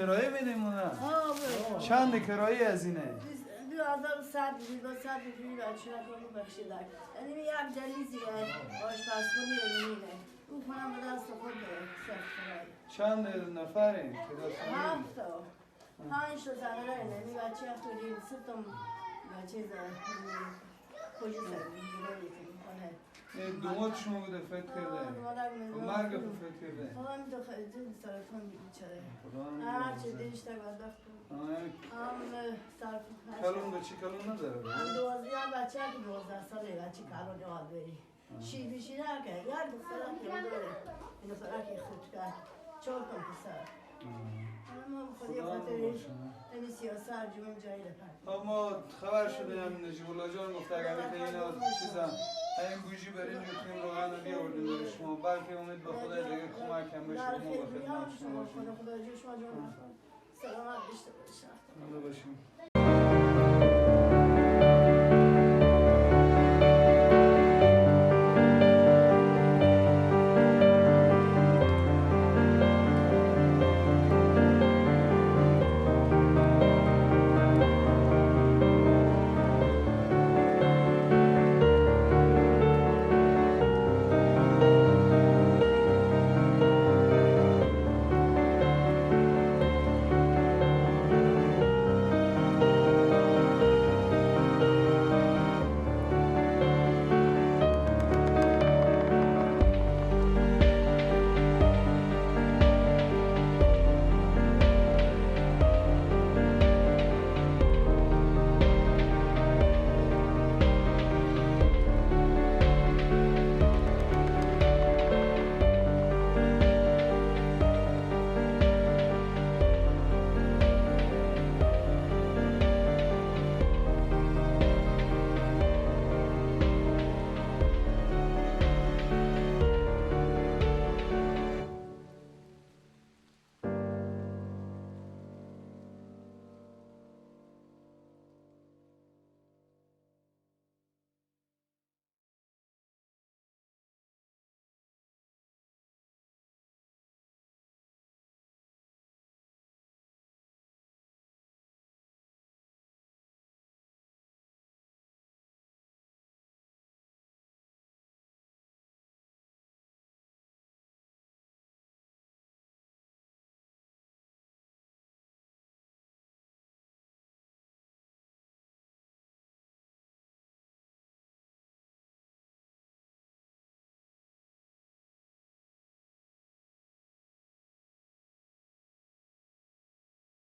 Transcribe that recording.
کرایه بدیم نه؟ چند کرایه از اینه؟ 2100 200 بچه رو بخشیدن. یعنی یک دلیزیه آشپزخونه اینه. او کنم به دست خود سخت کرایه. چند نفرین؟ 7 تا 5 تا زنه اینه. یعنی بچه خودیم 3 تا بچه زنه کجا زنه دومات شما بوده فکر کرده. و مرگ فکر کرده. خدا می دو سرطان بیچاره. هر چه دیش تا بدبخت. هم صرف کلون بچه کلون نداره. هم 12 بچه که 12 ساله بچه کلون یاد بری. شیر بیشی نکرد. یک دختره که داره. این دختره که خود کرد. 4 تا پسر. ما خودی خاطرش این سیاست جون جایی رفت. ما خبر شدیم نجیب الله جان گفت اگر اینا چیزا این گوجی برنج و تیم روغن رو بیاوردیم برای شما، بلکه امید به خدا دیگه کمک هم بشه ما به خدمت شما باشیم. خدا جون شما جان سلامت باشید. زنده باشیم.